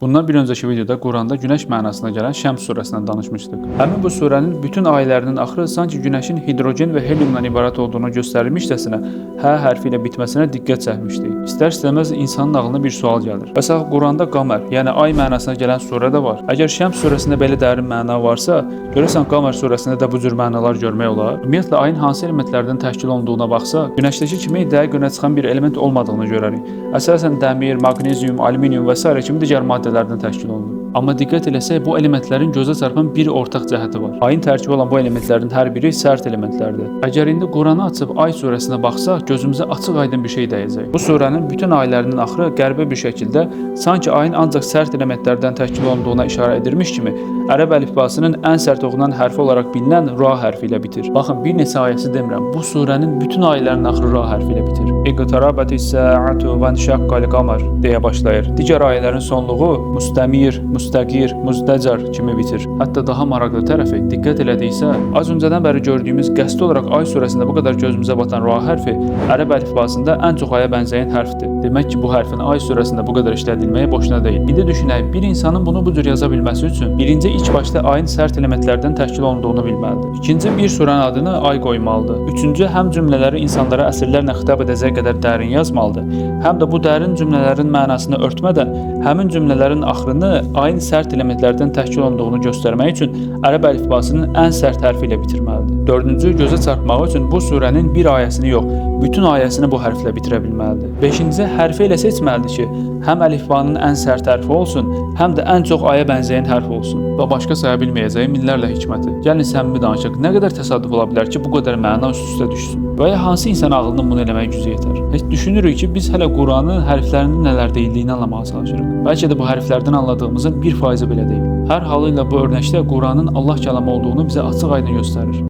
Bundan bir öncəki videoda Quranda günəş mənasına gələn Şəms surəsindən danışmışdıq. Həmin bu surənin bütün ayələrinin axırı sanki günəşin hidrogen və heliumdan ibarət olduğunu göstərilmişcəsinə H hərfi ilə bitməsinə diqqət çəkmişdik. İstər-istəməz insanın ağlına bir sual gəlir. Bəs axı Quranda Qəmər, yəni ay mənasına gələn surə də var. Əgər Şəms surəsində belə dərin məna varsa, görəsən Qəmər surəsində də bu cür mənalar görmək olar? Ümumiyyətlə ayın hansı elementlərdən təşkil olunduğuna baxsaq, günəşdəki kimi dəqiq önə çıxan bir element olmadığını görərik. Əsasən dəmir, maqnezium, alüminium və sairə kimi digər maddələrdən təşkil olunub. Amma diqqət eləsək, bu elementlərin gözə çarpan bir ortaq cəhəti var. Ayın tərkibi olan bu elementlərin hər biri sərt elementlərdir. Əgər indi Quranı açıb Ay surəsinə baxsaq, gözümüzə açıq-aydın bir şey dəyəcək. Bu surənin bütün ayələrinin axırı qəribə bir şəkildə sanki ayın ancaq sərt elementlərdən təşkil olunduğuna işarə edirmiş kimi ərəb əlifbasının ən sərt oxunan hərfi olaraq bilinən ra hərfi ilə bitir. Baxın, bir neçə ayəsi demirəm. Bu surənin bütün ayələrinin axırı ra hərfi ilə bitir. İqtarabətis saatu və şəqqəl qamar deyə başlayır. Digər ayələrin sonluğu müstəmir, müstəqir, müzdəcar kimi bitir. Hətta daha maraqlı tərəfi diqqət elədiksə, az öncədən bəri gördüyümüz qəsdi olaraq Ay surəsində bu qədər gözümüzə batan ra hərfi ərəb əlifbasında ən çox aya bənzəyən hərfdir. Demək ki, bu hərfin Ay surəsində bu qədər işlədilməyi boşuna deyil. İndi düşünək, bir insanın bunu bu cür yaza bilməsi üçün birinci ilk başda ayın sərt elementlərdən təşkil olunduğunu bilməlidir. İkinci, bir surənin adını ay qoymalıdır. Üçüncü, həm cümlələri insanlara əsrlərlə xitab edəcək qədər dərin yazmalıdır, həm də bu dərin cümlələrin mənasını örtmədən həmin cümlələrin axırını ayın sərt elementlərdən təşkil olunduğunu göstərmək üçün ərəb əlifbasının ən sərt hərfi ilə bitirməlidir. Dördüncü, gözə çarpmağı üçün bu surənin bir ayəsini yox, bütün ayəsini bu hərflə bitirə bilməlidir. Beşinci, hərfi elə seçməlidir ki, həm əlifbanın ən sərt hərfi olsun, həm də ən çox aya bənzəyən hərf olsun. Və başqa saya bilməyəcəyim minlərlə hikməti. Gəlin səmimi danışaq, nə qədər təsadüf ola bilər ki, bu qədər məna üst-üstə düşsün? Və ya hansı insan ağlının bunu eləməyə gücü yetər? Heç düşünürük ki, biz hələ Quranın hərflərində nələr deyildiyini anlamağa çalışırıq. Bəlkə də bu hərflərdən anladığımızın 1%-i belə deyil. Hər halı ilə bu örnəkdə Quranın Allah kəlamı olduğunu bizə açıq-aydın göstərir.